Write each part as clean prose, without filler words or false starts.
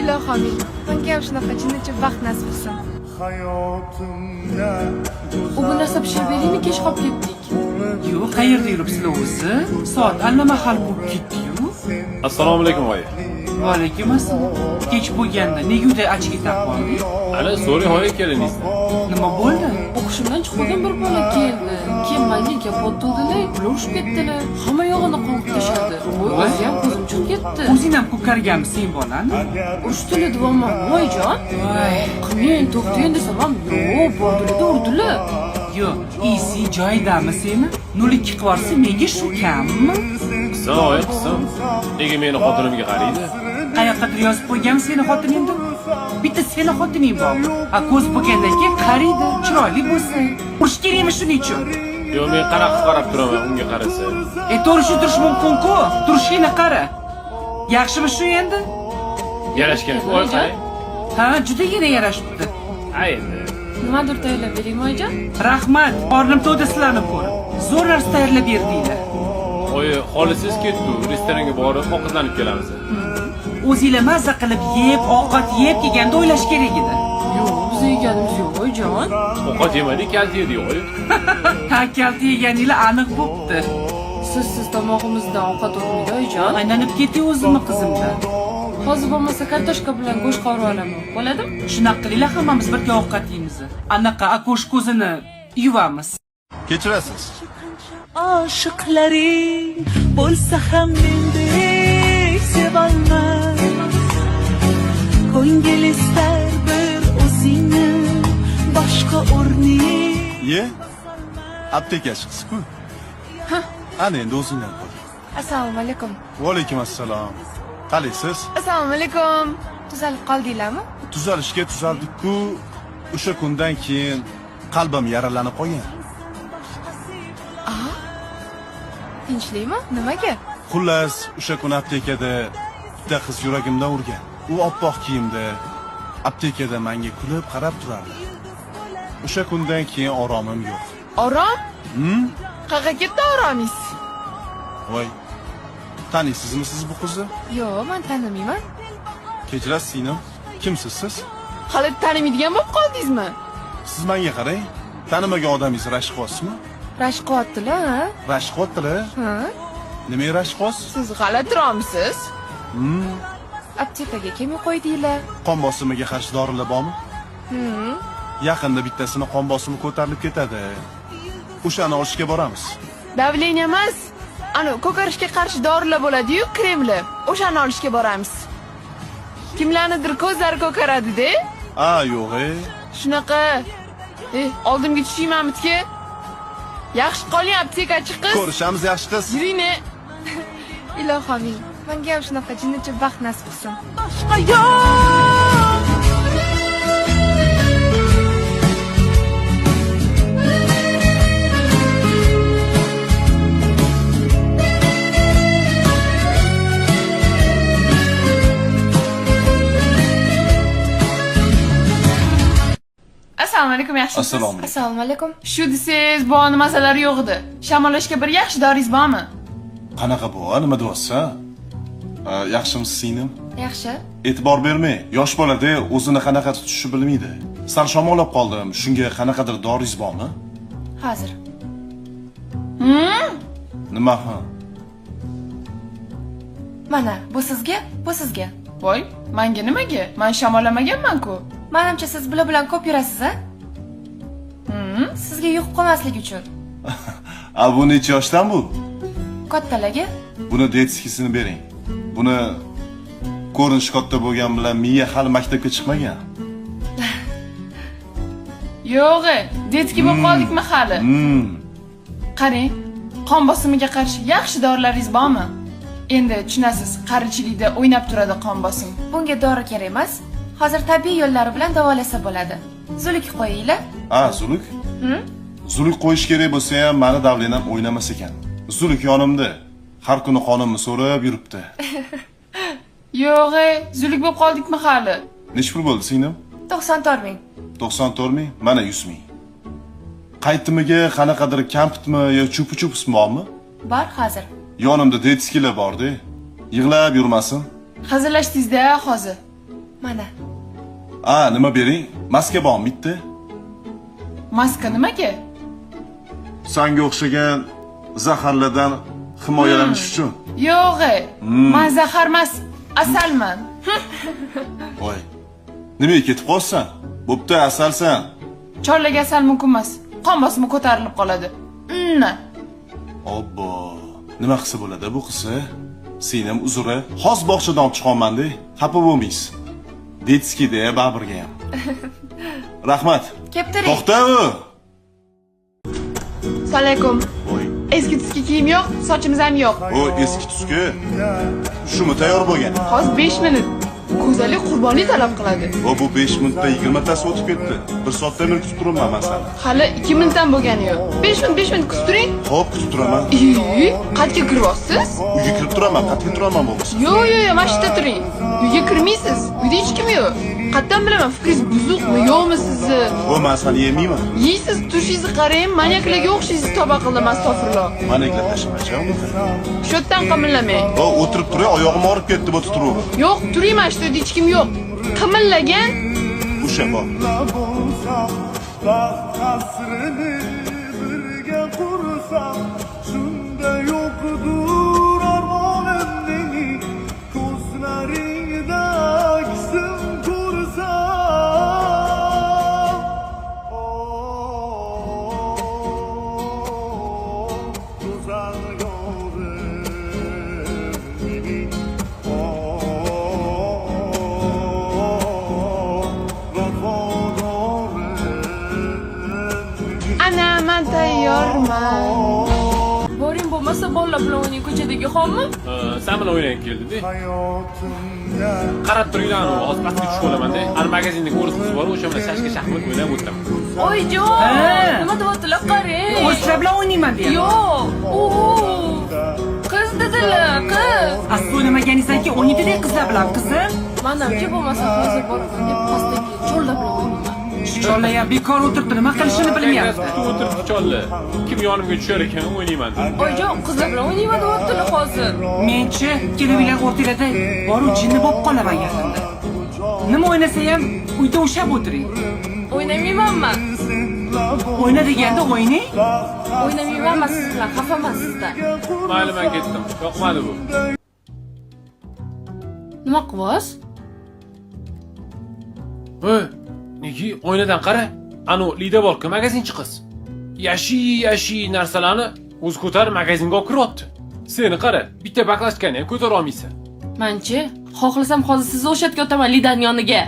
Ilohi amin. Menga ham shunaqa jinnicha baxt nasib qilsin. Hayotimda U bu narsa pishirib beringmi, kech qolib ketdik. Yo'q, qayerda yuribsizlar o'zi? Soat allamahal bo'lib ketdi-yu. Assalomu alaykum oyi. Va alaykum assalom. Kech bo'lganda nega uyda achik taqib olding? Ana so'rang oyi keliningizdan. Nima bo'ldi? O'qishimdan chiquvdim, bir bola keldi. Keyin menga gap otdilar, ular urushib ketdilar. Hamma yog'ini qon qilib tashladi. Voy, o'zi ham ko'zim chiqib ketdi. O'zing ham ko'karganmisan sen bolani? Urishdilar deyapman, voyjon. Voy, Qilmang, to'xtang desam ham, yo'q, bordilar, urdilar. Yo'q, esing joyidami seni? 0,2 qilib yuborsa menga shu kammi? Qilsin oyi, qilsin. Nega meni xotinimga qaraydi? Qayoqqadir yozib qo'yganmi seni xotiningni? Bitta seni xotining bormi? A ko'z bo'lgandan keyin qariydi, chiroyli bo'lsa. Urush kerakmi shuning uchun? Yo'q, men qanaqa qarab turaman unga qarasa. E to'g'ri shu turish mumkin-ku. Turishingni qara. Yaxshimi shu endi? Yarashgan-ku oyi, qarang. Ha, judagina yarashibdi. Ha endi. Nimadir tayyorlab beraymi, oyijon? Rahmat, qornim to'ydi sizlarni ko'rib. Zo'r narsa tayyorlab berdinglar. Oyi, xolisiz ketdi. Restoranga borib ovqatlanib kelamiz. O'zinglar mazza qilib yeb, ovqat yeb kelganda o'ylash kerak edi. Yo'q, biz yeganimiz yo'q, oyijon. Ovqat yemadik, kalta yedik oyi. Ha, kalta yeganinglar aniq bo'pti. Sizsiz tomog'imizdan ovqat o'tmaydi, oyijon. Aylanib ketay o'zimni qizimdan. Hozir bo'lmasa kartoshka bilan go'sht qovurib olaman. Bo'ladimi? Shunaqa qilinglar, hammamiz birga ovqat yeymiz. Anaqa akosh ko'zini yuvamiz. Kechirasiz. Oshiqlaring bo'lsa ham mendek sevolmas. Ko'ngil istar bir o'zingni, boshqa o'rning Ye? Aptekachi qiz-ku. Ana endi o'zingdan ko'r. Assalomu alaykum. Va alaykum assalom. Qalaysiz? Assalomu alaykum. Tuzalib qoldinglarmi? Tuzalishga tuzaldik-ku. O'sha kundan keyin qalbim yaralanib qolgan. Tinchlikmi? Nimaga? Xullas, o'sha kun aptekada bitta qiz yuragimdan urgan. U oppoq kiyimda aptekada menga kulib qarab turardi. O'sha kundan keyin oromim yo'q. Orom? Qayerga ketdi oromingiz? Voy. Taniysizmi siz bu qizni? Yo'q, men tanimayman. Kechirasiz singlim. Kimsiz siz? Hali tanimaydigan bo'lib qoldingizmi? Siz menga qarang. Tanimagan odamingiz rashk qilyapsizmi? Rashk qilyaptilar, ha? Rashk qilyaptilar. Ha? Nimaga rashk qilyapsiz? Siz g'alatiroqmisiz? Aptekaga kelmay qo'ydinglar. Qon bosimiga qarshi dorilar bormi? Yaqinda bittasini qon bosimi ko'tarilib ketadi. O'shani olishga boramiz. Давление emas. Anu ko'karishga qarshi dorilar bo'ladi-yu, kremli. O'shani olishga boramiz. Kimlarnidir ko'zlari ko'karadi-da. A, yo'q, e. Shunaqa. Oldimga tushaymanmitki? Yaxshi qoling, aptekachi qiz. Ko'rishamiz yaxshi qiz. Yuring. Ilohi amin. Menga ham shunaqa jinnicha baxt nasib qilsin. Boshqa yo'q. Assalomu alaykum, yaxshimisiz? Assalomu alaykum. Assalomu alaykum. Shu desangiz, buvani mazalari yo'q edi. Shamollashga bir yaxshi doringiz bormi? Qanaqa bu? Nima deyapsan? Yaxshimisiz singlim? Yaxshi. E'tibor bermang. Yosh bolada o'zini qanaqa tutishni bilmaydi. Sal shamollab qoldim. Shunga qanaqadir doringiz bormi? Hozir. Nima ha? Mana, bu sizga, bu sizga. Voy, menga nimaga? Men shamollamaganman-ku. Manimcha siz bular bilan ko'p yurasiz, a? Sizga yuqib qolmaslik uchun. A bu necha yoshdan bu? Kattalarga Buni детский sini bering. Buni ko'rinishi katta bo'lgan bilan miya hali maktabga chiqmagan. Yo'q, детский bo'lib qoldikmi hali? Qarang, qon bosimiga qarshi yaxshi dorilaringiz bormi? Endi tushunasiz, qarichilikda o'ynab turadi qon bosim. Bunga dori kerak emas. Hozir tabiiy yo'llari bilan davolasa bo'ladi. Zuluk qo'yinglar. A, zuluk? Zuluk qo'yish kerak bo'lsa ham mani давление m o'ynamas ekan. Zuluk yonimda. Har kuni qonimni so'rab yuribdi. Yo'q, zuluk bo'lib qoldikmi hali? Necha pul bo'ldi singlim? 94 ming. 94 ming, mana 100 ming. Qaytimiga qanaqadir kampitmi yo chupi-chupis bormi? Bor hozir. Yonimda детский lar borda. Yig'lab yurmasin. Hazillashdingiz-da hozir. Mana. A, nima bering? Maska bormi bitta? Maska nimaga? Sanga o'xshagan zaharlardan himoyalanish uchun. Yo'q, men zahar emas, asalman. Voy. Nimaga ketib qolsan? Bo'pti, asalsan. Chorlaga asal mumkin emas. Qon bosimi ko'tarilib qoladi. Nna. Obbo. Nima qilsa bo'ladi bu qizi? Singlim uzri. Xos bog'chadan olib chiqolmanda, xafa bo'lmaysiz. Detskida baribirga ham. Rahmat. Kelib turing. To'xta. Assalomu alaykum. Voy. Eski tuski kiyim yo'q, sochimiz ham yo'q. O eski tuski. Shumi tayyor bo'lgan? Hozir 5 minut. Go'zallik qurbonlik talab qiladi. O bu 5 minutda 20 tasi o'tib ketdi. 1 soatdan beri kutib turibman men seni. Hali 2 minutdan bo'lgani yo'q. 5 minut, 5 minut kutib turing. Xo'p, kutib turaman. Qayerga kiryapsiz? Uyga kirib turaman, qayerga turaman bo'lmasa. Yo'q, yo'q, yo'q, mana shu yerda turing. Uyga kirmaysiz. Uyda hech kim yo'q. Qayerdan bilaman, fikringiz buzuqmi, yo'qmi sizni? O, men seni yemayman. Yeysiz, tushingizni qarang, manyaklarga o'xshaysiz, tavba qildim, astag'firulloh. Manyaklar tashlamachi unaqa. Shu yerdan qimillamang. O, o'tirib turay, oyog'im og'rib ketdi bu tuturib. Yo'q, turing mana shu yerda hech kim yo'q. Qimillagan o'sha bor. Baxt qasrini birga qursam, shunda yo'qdir armonim mening, ko'zlaringda aksim ko'rsam. Go'zal yorim mening, Ana, men tayyorman. Boring bo'lmasa bolalar bilan o'yning ko'chadagi xommi? Sen bilan o'ynaging keldi-da. Qarab turinglar, hozir pastga tushib qolaman-da. Ana magazindagi o'ris qiz bor, o'sha bilan shashka shaxmat o'ynab o'tiraman. Oyjon, nima deyaptilar, qarang. O'rislar bilan o'ynayman deyapti. Yo'q. Qiz dedilar, qiz. Siz o'ynamaganingizdan keyin o'ynaydi qizlar bilan, qizim. Manamchi bo'lmasa hozir borib pastdagi chollar bilan o'ynayman. Chollar ham bekor o'tiribdi, nima qilishini bilmayapti. Kutib o'tiribdi chollar. Kim yonimga tushar ekan, o'ynayman deb. Oyjon, qizlar bilan o'ynayman deyaptilar hozir. Menchi, ikkalovinglar o'rtalarda boru jinni bo'lib qolaman yaqinda. Nima o'ynasa ham uyda o'shab o'tiring. O'ynamayman men. O'yna deganda o'ynang. O'ynamayman men siz bilan, xafaman sizdan. Mayli, men ketdim. Yoqmadi bu. Nima qilyapsiz? Voy, nega oynadan qara? Anu Lida bor-ku, magazinchi qiz. Yashi narsalarni o'zi ko'tarib magazinga olib kiryapti. Seni qara, bitta baklashkani ham ko'tara olmaysan. Manchi, xohlasam hozir sizni o'shatga otaman Lidani yoniga.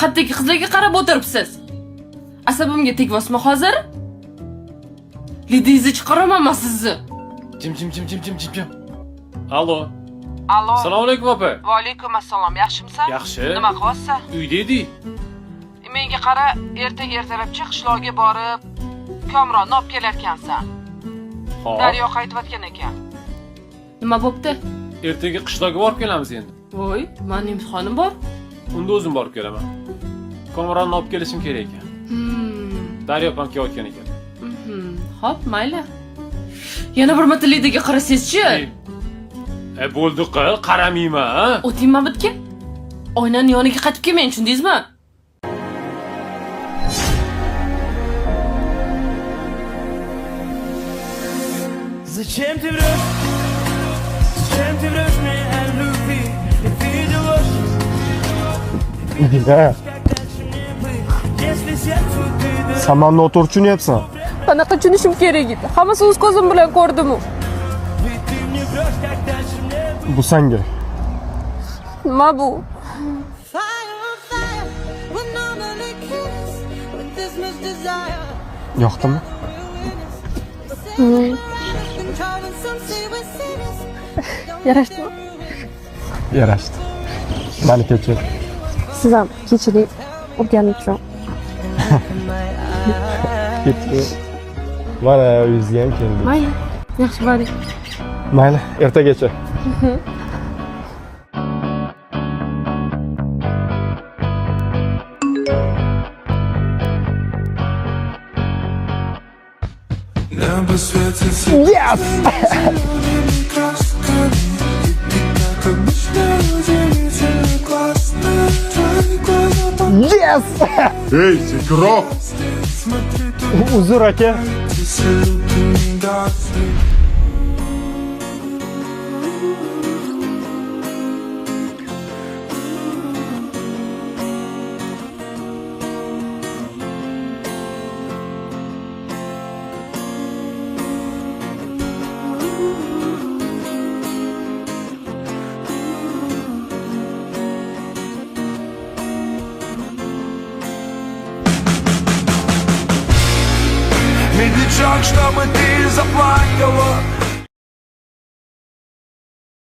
Qaddagi qizlarga qarab o'tiribsiz. Asabimga tegvosmi hozir? Lidangizni chiqaraman men sizni. Jim jim jim jim jim jim jim. Allo. Allo. Assalomu alaykum opa. Va alaykum assalom. Yaxshimisan? Yaxshi. Nima qilyapsan? Uyda edik. Menga qara, ertaga ertalabchi qishloqqa borib, Komronni olib kelarkansan. Xo'p. Daryo qaytayotgan ekan. Nima bo'pti? Ertaga qishloqqa borib kelamiz endi. Voy, meni imtihonim bor. Unda o'zim borib kelaman. Komronni olib kelishim kerak ekan. Daryo opam kelayotgan ekan. Xo'p, mayli. Yana bir marta Lidaga qarasangizchi? Bo'ldi qil, qaramayman, ha? O'tingmi bitga? Oynani yoniga qaytib kelmang, tushundingizmi? Зачем ты врешь? Зачем ты врешь мне о любви? Ты видел ложь? Igna, Если сердцу ты san mani noto'g'ri tushunyapsan. Qanaqa tushunishim kerak edi? Hammasi o'z ko'zim bilan ko'rdim-u. Ведь ты мне врешь, как дальше мне Bu sanga. Nima bu? Yoqdimi? Yarashdimi? Yarashdi. Mani kechir. Siz ham kechiring urganim uchun. Ketdik. Mana uyingizga ham keldik. Mayli, yaxshi boring. Mayli, ertagacha. Yes! Красками, и ты, как обычно, удивительно классно. Yes! Ey, sekinroq. Uzr aka. Медлячок, чтобы ты заплакала.